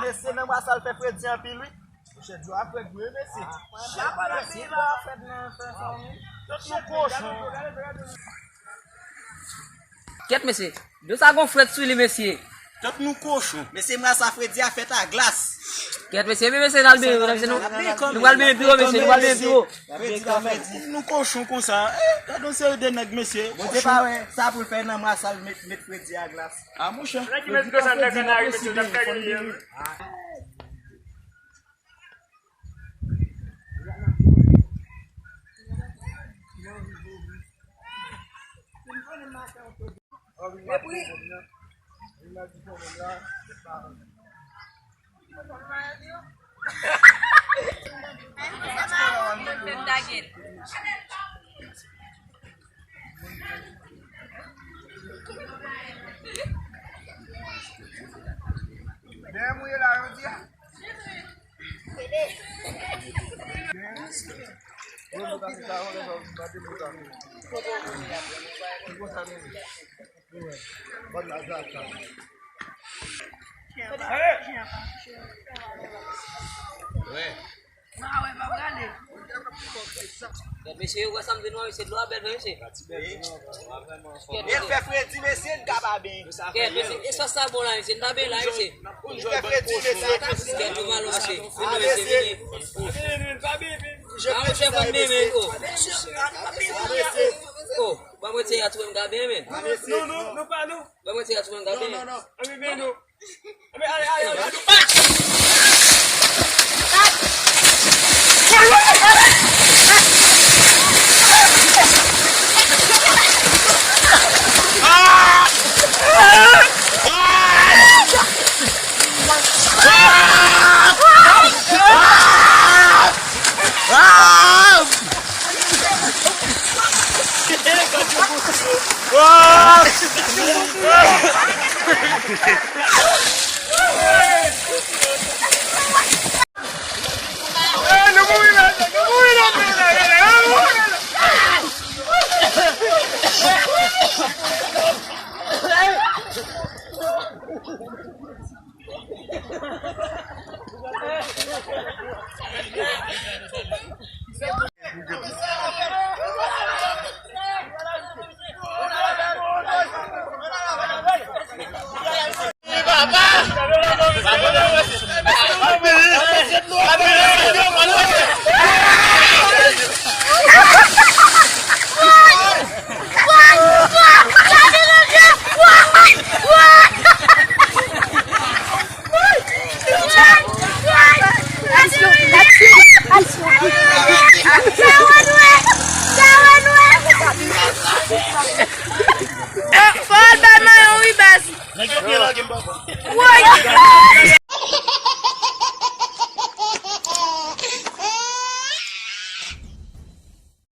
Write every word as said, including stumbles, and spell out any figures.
Mesye, nan mwa sa l fè fredi anpil, wi. Monchè, dlo a frèt vre, mesye. Chak lè si dlo a frèt nan fè sa, wi. Tout nou kochon. Kèt, mesye. Dlo sa gon frèt sou li, mesye. Tout nou kochon. Mesye, mwa sa fredi a fèt a glas. Kèt, mesye, men mesye, n al benyen, mesye, nou, nou pral benyen pi wo, mesye, nou pral benyen pi wo. Fredi a fredi. Nou kochon konsa. Eh, gade yon seri de nèg, mesye. Bondye pa wè sa pou l fè nan mwa sa l met, met fredi a glas. Ah, monchè. Nèg ki met dlo sa nan grann lari, mesye, n ap fè grenn li, wi. Dèyè mwen ye la, yo di a. Mesye, yo wè sa m di nou an, mesye, dlo a bèl vre, mesye. Kèt, mesye. E fè fredi, mesye, n ka pa benyen. Kèt, mesye, e sòs sa bon la, mesye, n pa benyen la, mesye. E fè fredi, mesye. Kèt, nou mal mache. Vin non, mesye, vini. Ba mwen chèf an benyen, men, oh. Oh, ba mwen ti a tou, m ka benyen, men. Non, non, non, pa nou. Ba mwen ti a tou, m ka benyen. Non, non, non. Ann benyen nou.